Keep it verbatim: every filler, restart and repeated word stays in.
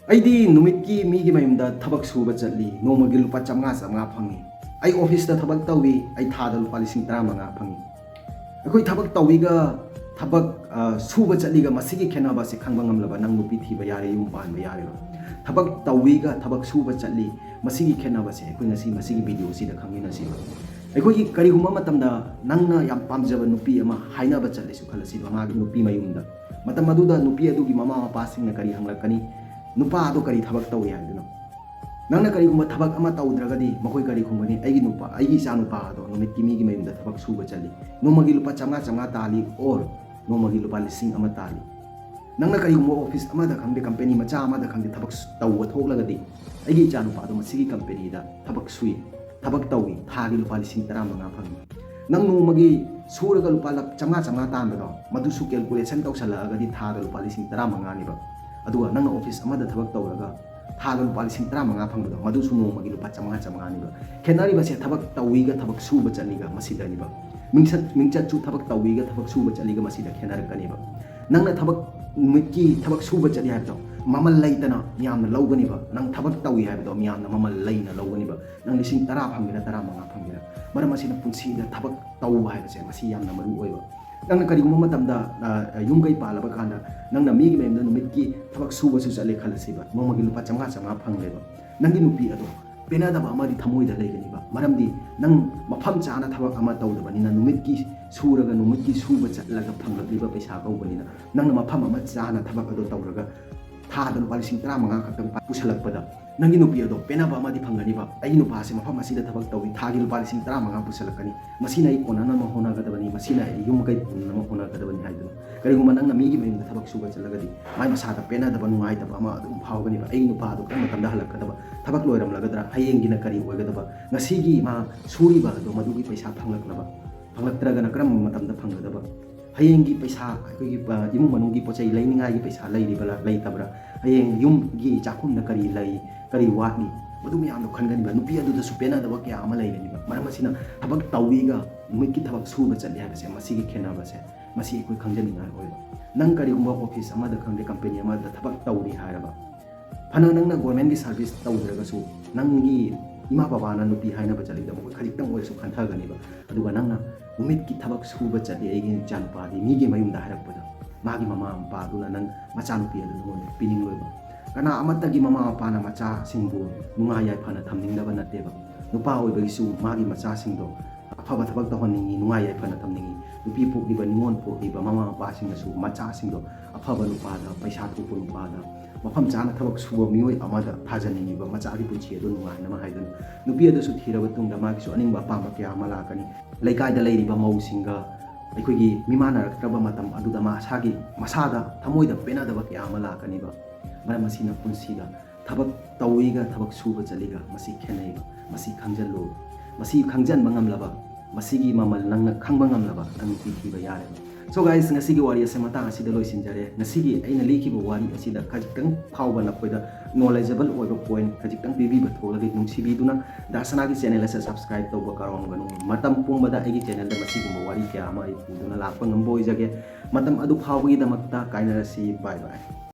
ꯑꯩꯗꯤ ꯅꯨꯃꯤꯠꯀꯤ ꯃꯤꯒꯤ ꯃꯌꯨꯝꯗ ꯊꯕꯛ ꯁꯨꯕ ꯆꯠꯂꯤ, ꯅꯣꯡꯃꯒꯤ ꯂꯨꯄꯥ ꯆꯥꯝꯃꯉꯥ ꯆꯥꯝꯃꯉꯥ ꯐꯪꯉꯤ꯫ ꯑꯩ ꯑꯣꯐꯤꯁꯇ ꯊꯕꯛ ꯇꯧꯏ, ꯑꯩ ꯊꯥꯗ ꯂꯨꯄꯥ ꯂꯤꯁꯤꯡ ꯇꯔꯥꯃꯉꯥ ꯐꯪꯉꯤ꯫ ꯑꯩꯈꯣꯏ ꯊꯕꯛ ꯇꯧꯏꯒ ꯊꯕꯛ, ꯑ, ꯁꯨꯕ ꯆꯠꯂꯤꯒ ꯃꯁꯤꯒꯤ ꯈꯦꯠꯅꯕꯁꯦ ꯈꯪꯕ ꯉꯝꯂꯕ ꯅꯪ ꯅꯨꯄꯤ ꯊꯤꯕ ꯌꯥꯔꯦ, ꯌꯨꯝ ꯄꯥꯟꯕ ꯌꯥꯔꯦꯕ꯫ ꯊꯕꯛ ꯇꯧꯏꯒ ꯊꯕꯛ ꯁꯨꯕ ꯆꯠꯂꯤ, ꯃꯁꯤꯒꯤ ꯈꯦꯠꯅꯕꯁꯦ ꯑꯩꯈꯣꯏ ꯉꯁꯤ ꯃꯁꯤꯒꯤ ꯚꯤꯗꯤꯑꯣꯁꯤꯗ ꯈꯪꯃꯤꯟꯅꯁꯤꯕ꯫ ꯑꯩꯈꯣꯏꯒꯤ ꯀꯔꯤꯒꯨꯝꯕ ꯃꯇꯝꯗ ꯅꯪꯅ ꯌꯥꯝ ꯄꯥꯝꯖꯕ ꯅꯨꯄꯤ ꯑꯃ ꯍꯥꯏꯅꯕ ꯆꯠꯂꯦꯁꯨ ꯈꯜꯂꯁꯤꯕ, ꯃꯥꯒꯤ ꯅꯨꯄꯤ ꯃꯌꯨꯝꯗ꯫ ꯃꯇꯝ ꯑꯗꯨꯗ ꯅꯨꯄꯤ ꯑꯗꯨꯒꯤ ꯃꯃꯥ ꯃꯄꯥꯁꯤꯡꯅ ꯀꯔꯤ ꯍꯪꯂꯛꯀꯅꯤ? "ꯅꯨꯄꯥ ꯑꯗꯣ ꯀꯔꯤ ꯊꯕꯛ ꯇꯧꯏ?" ꯍꯥꯏꯗꯨꯅ꯫ ꯅꯪꯅ ꯀꯔꯤꯒꯨꯝꯕ ꯊꯕꯛ ꯑꯃ ꯇꯧꯗ꯭ꯔꯒꯗꯤ ꯃꯈꯣꯏ ꯀꯔꯤ ꯈꯨꯝꯒꯅꯤ? "ꯑꯩꯒꯤ ꯅꯨꯄꯥ, ꯑꯩꯒꯤ ꯏꯆꯥ ꯅꯨꯄꯥ ꯑꯗꯣ ꯅꯨꯃꯤꯠꯀꯤ ꯃꯤꯒꯤ ꯃꯌꯨꯝꯗ ꯊꯕꯛ ꯁꯨꯕ ꯆꯠꯂꯤ, ꯅꯣꯡꯃꯒꯤ ꯂꯨꯄꯥ ꯆꯥꯝꯃꯉꯥ ꯆꯥꯝꯃꯉꯥ ꯇꯥꯜꯂꯤ, or ꯅꯣꯡꯃꯒꯤ ꯂꯨꯄꯥ ꯂꯤꯁꯤꯡ ꯑꯃ ꯇꯥꯜꯂꯤ"꯫ ꯅꯪꯅ ꯀꯔꯤꯒꯨꯝꯕ ꯑꯣꯐꯤꯁ ꯑꯃꯗ ꯈꯪꯗꯦ, ꯀꯝꯄꯦꯅꯤ ꯃꯆꯥ ꯑꯃꯗ ꯈꯪꯗꯦ, ꯊꯕꯛ ꯁ-, ꯇꯧꯕ ꯊꯣꯛꯂꯒꯗꯤ, "ꯑꯩꯒꯤ ꯏꯆꯥ ꯅꯨꯄꯥꯗꯣ ꯃꯁꯤꯒꯤ ꯀꯝꯄꯦꯅꯤꯗ ꯊꯕꯛ ꯁꯨꯏ, ꯊꯕꯛ ꯇꯧꯏ, ꯊꯥꯒꯤ ꯂꯨꯄꯥ ꯂꯤꯁꯤꯡ ꯇꯔꯥꯃꯉꯥ ꯐꯪꯉꯤ"꯫ ꯅꯪ ꯅꯣꯡꯃꯒꯤ ꯁꯨꯔꯒ ꯂꯨꯄꯥ ꯂꯥꯛ ꯆꯥꯝꯃꯉꯥ ꯆꯥꯝꯃꯉꯥ ꯇꯥꯟꯕꯗꯣ, ꯃꯗꯨꯁꯨ ꯀꯦꯜꯀꯨꯂꯦꯁꯟ ꯇꯧꯁꯜꯂꯛꯑꯒꯗꯤ ꯊꯥꯗ ꯂꯨꯄꯥ ꯂꯤꯁꯤꯡ ꯇꯔꯥꯃꯉꯥꯅꯦꯕ꯫ ꯑꯗꯨꯒ ꯅꯪꯅ ꯑꯣꯐꯤꯁ ꯑꯃꯗ ꯊꯕꯛ ꯇꯧꯔꯒ ꯊꯥꯗ ꯂꯨꯄꯥ ꯂꯤꯁꯤꯡ ꯇꯔꯥꯃꯉꯥ ꯐꯪꯕꯗꯣ, ꯃꯗꯨꯁꯨ ꯅꯣꯡꯃꯒꯤ ꯂꯨꯄꯥ ꯆꯥꯝꯃꯉꯥ ꯆꯥꯝꯃꯉꯥꯅꯦꯕ꯫ ꯈꯦꯠꯅꯔꯤꯕꯁꯦ ꯊꯕꯛ ꯇꯧꯏꯒ ꯊꯕꯛ ꯁꯨꯕ ꯆꯠꯂꯤꯒ ꯃꯁꯤꯗꯅꯦꯕ꯫ ꯃꯤꯡꯆꯠ, ꯃꯤꯡꯆꯠꯁꯨ ꯊꯕꯛ ꯇꯧꯏꯒ ꯊꯕꯛ ꯁꯨꯕ ꯆꯠꯂꯤꯒ ꯃꯁꯤꯗ ꯈꯦꯠꯅꯔꯛꯀꯅꯦꯕ꯫ ꯅꯪꯅ ꯊꯕꯛ, ꯅꯨꯃꯤꯠꯀꯤ ꯊꯕꯛ ꯁꯨꯕ ꯆꯠꯂꯤ ꯍꯥꯏꯕꯗꯣ ꯃꯃꯜ ꯂꯩꯇꯅ ꯃꯤꯌꯥꯝꯅ ꯂꯧꯒꯅꯦꯕ꯫ ꯅꯪ ꯊꯕꯛ ꯇꯧꯏ ꯍꯥꯏꯕꯗꯣ ꯃꯤꯌꯥꯝꯅ ꯃꯃꯜ ꯂꯩꯅ ꯂꯧꯒꯅꯦꯕ꯫ ꯅꯪ ꯂꯤꯁꯤꯡ ꯇꯔꯥ ꯐꯪꯒꯦꯔꯥ, ꯇꯔꯥꯃꯉꯥ ꯐꯪꯒꯦꯔꯥ, ꯃꯔꯝ ꯑꯁꯤꯅ ꯄꯨꯟꯁꯤꯗ ꯊꯕꯛ ꯇꯧꯕ ꯍꯥꯏꯕꯁꯦ ꯃꯁꯤ ꯌꯥꯝꯅ ꯃꯔꯨ ꯑꯣꯏꯕ꯫ ꯅꯪꯅ ꯀꯔꯤꯒꯨꯝꯕ ꯃꯇꯝꯗ, ꯑ, ꯌꯨꯝ ꯀꯩ ꯄꯥꯜꯂꯕ ꯀꯥꯟꯗ ꯅꯪꯅ ꯃꯤꯒꯤ ꯃꯌꯨꯝꯗ ꯅꯨꯃꯤꯠꯀꯤ ꯊꯕꯛ ꯁꯨꯕꯁꯨ ꯆꯠꯂꯦ ꯈꯜꯂꯁꯤꯕ, ꯅꯣꯡꯃꯒꯤ ꯂꯨꯄꯥ ꯆꯥꯝꯃꯉꯥ ꯆꯥꯝꯃꯉꯥ ꯐꯪꯂꯦꯕ꯫ ꯅꯪꯒꯤ ꯅꯨꯄꯤ ꯑꯗꯣ ꯄꯦꯟꯅꯗꯕ ꯑꯃꯗꯤ ꯊꯃꯣꯏꯗ ꯂꯩꯒꯅꯤꯕ, ꯃꯔꯝꯗꯤ ꯅꯪ ꯃꯐꯝ ꯆꯥꯅ ꯊꯕꯛ ꯑꯃ ꯇꯧꯗꯕꯅꯤꯅ, ꯅꯨꯃꯤꯠꯀꯤ ꯁꯨꯔꯒ ꯅꯨꯃꯤꯠꯀꯤ ꯁꯨꯕ ꯆꯠꯂꯒ ꯐꯪꯂꯛꯂꯤꯕ ꯄꯩꯁꯥ ꯀꯧꯕꯅꯤꯅ, ꯅꯪꯅ ꯃꯐꯝ ꯑꯃ ꯆꯥꯅ ꯊꯕꯛ ꯑꯗꯣ ꯇꯧꯔꯒ ꯊꯥꯗ ꯂꯨꯄꯥ ꯂꯤꯁꯤꯡ ꯇꯔꯥꯃꯉꯥ ꯈꯛꯇꯪ ꯄꯨꯁꯜꯂꯛꯄꯗ, ꯅꯪꯒꯤ ꯅꯨꯄꯤ ꯑꯗꯣ ꯄꯦꯟꯅꯕ ꯑꯃꯗꯤ ꯐꯪꯒꯅꯤꯕ꯫ "ꯑꯩꯒꯤ ꯅꯨꯄꯥꯁꯦ ꯃꯐꯝ ꯑꯁꯤꯗ ꯊꯕꯛ ꯇꯧꯏ, ꯊꯥꯒꯤ ꯂꯨꯄꯥ ꯂꯤꯁꯤꯡ ꯇꯔꯥꯃꯉꯥ ꯄꯨꯁꯜꯂꯛꯀꯅꯤ, ꯃꯁꯤꯅ ꯑꯩ ꯀꯣꯟꯅꯅꯕ ꯍꯣꯠꯅꯒꯗꯕꯅꯤ, ꯃꯁꯤꯅ ꯑꯩ ꯌꯨꯝ ꯀꯩ ꯄꯨꯅꯅꯕ ꯍꯣꯠꯅꯒꯗꯕꯅꯤ" ꯍꯥꯏꯗꯨꯅ꯫ ꯀꯔꯤꯒꯨꯝꯕ ꯅꯪꯅ ꯃꯤꯒꯤ ꯃꯌꯨꯝꯗ ꯊꯕꯛ ꯁꯨꯕ ꯆꯠꯂꯒꯗꯤ, ꯃꯥꯏ ꯃꯁꯥꯗ ꯄꯦꯟꯅꯗꯕ, ꯅꯨꯡꯉꯥꯏꯇꯕ ꯑꯃ ꯑꯗꯨꯝ ꯐꯥꯎꯒꯅꯤꯕ꯫ "ꯑꯩꯒꯤ ꯅꯨꯄꯥ ꯑꯗꯣ ꯀꯔꯝꯕ ꯃꯇꯝꯗ ꯍꯜꯂꯛꯀꯗꯕ? ꯊꯕꯛ ꯂꯣꯏꯔꯝꯂꯒꯗ꯭ꯔꯥ? ꯍꯌꯦꯡꯒꯤꯅ ꯀꯔꯤ ꯑꯣꯏꯒꯗꯕ? ꯉꯁꯤꯒꯤ ꯃꯥ ꯁꯨꯔꯤꯕ ꯑꯗꯣ ꯃꯗꯨꯒꯤ ꯄꯩꯁꯥ ꯐꯪꯂꯛꯅꯕ, ꯐꯪꯂꯛꯇ꯭ꯔꯒꯅ ꯀꯔꯝꯕ ꯃꯇꯝꯗ ꯐꯪꯒꯗꯕ? ꯍꯌꯦꯡꯒꯤ ꯄꯩꯁꯥ, ꯑꯩꯈꯣꯏꯒꯤ, ꯑ, ꯏꯃꯨꯡ ꯃꯅꯨꯡꯒꯤ ꯄꯣꯠ ꯆꯩ ꯂꯩꯅꯤꯡꯉꯥꯏꯒꯤ ꯄꯩꯁꯥ ꯂꯩꯔꯤꯕ꯭ꯔꯥ, ꯂꯩꯇꯕ꯭ꯔꯥ? ꯍꯌꯦꯡ ꯌꯨꯝꯒꯤ ꯆꯥꯛꯈꯨꯝꯗ ꯀꯔꯤ ꯂꯩ, ꯀꯔꯤ ꯋꯥꯠꯂꯤ?" ꯃꯗꯨ ꯃꯌꯥꯝꯗꯣ ꯈꯟꯒꯅꯤꯕ꯫ ꯅꯨꯄꯤ ꯑꯗꯨꯗꯁꯨ ꯄꯦꯟꯅꯗꯕ ꯀꯌꯥ ꯑꯃ ꯂꯩꯒꯅꯤꯕ꯫ ꯃꯔꯝ ꯑꯁꯤꯅ ꯊꯕꯛ ꯇꯧꯏꯒ ꯅꯨꯃꯤꯠꯀꯤ ꯊꯕꯛ ꯁꯨꯕ ꯆꯠꯂꯤ ꯍꯥꯏꯕꯁꯦ, ꯃꯁꯤꯒꯤ ꯈꯦꯠꯅꯕꯁꯦ, ꯃꯁꯤ ꯑꯩꯈꯣꯏ ꯈꯪꯖꯅꯤꯡꯉꯥꯏ ꯑꯣꯏꯕ꯫ ꯅꯪ ꯀꯔꯤꯒꯨꯝꯕ ꯑꯣꯐꯤꯁ ꯑꯃꯗ ꯈꯪꯗꯦ, ꯀꯝꯄꯦꯅꯤ ꯑꯃꯗ ꯊꯕꯛ ꯇꯧꯔꯤ ꯍꯥꯏꯔꯕ, ꯐꯅ ꯅꯪꯅ ꯒꯣꯔꯃꯦꯟꯒꯤ ꯁꯥꯔꯚꯤꯁ ꯇꯧꯗ꯭ꯔꯒꯁꯨ, ꯅꯪꯒꯤ ꯏꯃꯥ ꯕꯕꯥꯅ ꯅꯨꯄꯤ ꯍꯥꯏꯅꯕ ꯆꯠꯂꯤꯗ ꯃꯈꯣꯏ ꯈꯖꯤꯛꯇꯪ ꯑꯣꯏꯔꯁꯨ ꯈꯟꯊꯒꯅꯤꯕ꯫ ꯑꯗꯨꯒ ꯅꯪꯅ ꯅꯨꯃꯤꯠꯀꯤ ꯊꯕꯛ ꯁꯨꯕ ꯆꯠꯂꯤ, ꯑꯩꯒꯤ ꯏꯆꯥꯅꯨꯄꯥꯗꯤ, ꯃꯤꯒꯤ ꯃꯌꯨꯝꯗ ꯍꯥꯏꯔꯛꯄꯗ ꯃꯥꯒꯤ ꯃꯃꯥ ꯃꯄꯥꯗꯨꯅ ꯅꯪ ꯃꯆꯥꯅꯨꯄꯤ ꯑꯗꯨ ꯅꯉꯣꯟꯗ ꯄꯤꯅꯤꯡꯂꯣꯏꯕ꯫ ꯀꯅꯥ ꯑꯃꯠꯇꯒꯤ ꯃꯃꯥ ꯃꯄꯥꯅ ꯃꯆꯥꯁꯤꯡꯕꯨ ꯅꯨꯡꯉꯥꯏ ꯌꯥꯏꯐꯅ ꯊꯝꯅꯤꯡꯗꯕ ꯅꯠꯇꯦꯕ꯫ ꯅꯨꯄꯥ ꯑꯣꯏꯕꯒꯤꯁꯨ ꯃꯥꯒꯤ ꯃꯆꯥꯁꯤꯡꯗꯣ ꯑꯐꯕ ꯊꯕꯛ ꯇꯧꯍꯟꯅꯤꯡꯉꯤ, ꯅꯨꯡꯉꯥꯏ ꯌꯥꯏꯐꯅ ꯊꯝꯅꯤꯡꯉꯤ꯫ ꯅꯨꯄꯤ ꯄꯣꯛꯂꯤꯕ, ꯅꯤꯉꯣꯜ ꯄꯣꯛꯂꯤꯕ ꯃꯃꯥ ꯃꯄꯥꯁꯤꯡꯅꯁꯨ ꯃꯆꯥꯁꯤꯡꯗꯣ ꯑꯐꯕ ꯅꯨꯄꯥꯗ, ꯄꯩꯁꯥ ꯊꯣꯛꯄ ꯅꯨꯄꯥꯗ, ꯃꯐꯝ ꯆꯥꯅ ꯊꯕꯛ ꯁꯨꯕ ꯃꯤꯑꯣꯏ ꯑꯃꯗ ꯊꯥꯖꯅꯤꯡꯉꯤꯕ, ꯃꯆꯥꯒꯤ ꯄꯨꯟꯁꯤ ꯑꯗꯨ ꯅꯨꯡꯉꯥꯏꯅꯕ ꯍꯥꯏꯗꯨꯅ꯫ ꯅꯨꯄꯤ ꯑꯗꯨꯁꯨ ꯊꯤꯔꯕ ꯇꯨꯡꯗ ꯃꯥꯒꯤꯁꯨ ꯑꯅꯤꯡꯕ ꯑꯄꯥꯝꯕ ꯀꯌꯥ ꯑꯃ ꯂꯥꯛꯀꯅꯤ꯫ ꯂꯩꯀꯥꯏꯗ ꯂꯩꯔꯤꯕ ꯃꯧꯁꯤꯡꯒ ꯑꯩꯈꯣꯏꯒꯤ ꯃꯤꯃꯥꯟꯅꯔꯛꯇ꯭ꯔꯕ ꯃꯇꯝ ꯑꯗꯨꯗ ꯃꯁꯥꯒꯤ, ꯃꯁꯥꯗ ꯊꯃꯣꯏꯗ ꯄꯦꯟꯅꯗꯕ ꯀꯌꯥ ꯑꯃ ꯂꯥꯛꯀꯅꯤꯕ꯫ ꯃꯔꯝ ꯑꯁꯤꯅ ꯄꯨꯟꯁꯤꯗ ꯊꯕꯛ ꯇꯧꯏꯒ ꯊꯕꯛ ꯁꯨꯕ ꯆꯠꯂꯤꯒ ꯃꯁꯤ ꯈꯦꯠꯅꯩꯕ꯫ ꯃꯁꯤ ꯈꯪꯖꯜꯂꯨ꯫ ꯃꯁꯤ ꯈꯪꯖꯟꯕ ꯉꯝꯂꯕ, ꯃꯁꯤꯒꯤ ꯃꯃꯜ ꯅꯪꯅ ꯈꯪꯕ ꯉꯝꯂꯕ ꯅꯪ ꯅꯨꯄꯤ ꯊꯤꯕ ꯌꯥꯔꯦꯕ꯫ So guys, ꯉꯁꯤꯒꯤ ꯋꯥꯔꯤ ꯑꯁꯦ ꯃꯇꯥꯡ ꯑꯁꯤꯗ ꯂꯣꯏꯁꯤꯟꯖꯔꯦ꯫ ꯉꯁꯤꯒꯤ ꯑꯩꯅ ꯂꯤꯈꯤꯕ ꯋꯥꯔꯤ ꯑꯁꯤꯗ ꯈꯖꯤꯛꯇꯪ ꯐꯥꯎꯕ ꯅꯈꯣꯏꯗ knowledgeable ꯑꯣꯏꯕ point ꯈꯖꯤꯛꯇꯪ ꯄꯤꯕꯤꯕ ꯊꯣꯛꯂꯒꯗꯤ ꯅꯨꯡꯁꯤꯕꯤꯗꯨꯅ ꯗꯥ ꯁꯅꯥꯒꯤ channel ꯑꯁꯦ subscribe ꯇꯧꯕ ꯀꯥꯎꯔꯝꯒꯅꯨ꯫ ꯃꯇꯝ ꯄꯨꯝꯕꯗ ꯑꯩꯒꯤ channelꯗ ꯃꯁꯤꯒꯨꯝꯕ ꯋꯥꯔꯤ ꯀꯌꯥ ꯑꯃ ꯑꯩ ꯄꯨꯗꯨꯅ ꯂꯥꯛꯄ ꯉꯝꯕ ꯑꯣꯏꯖꯒꯦ꯫ ꯃꯇꯝ ꯑꯗꯨ ꯐꯥꯎꯕꯒꯤꯗꯃꯛꯇ ꯀꯥꯏꯅꯔꯁꯤ꯫ Bye bye꯫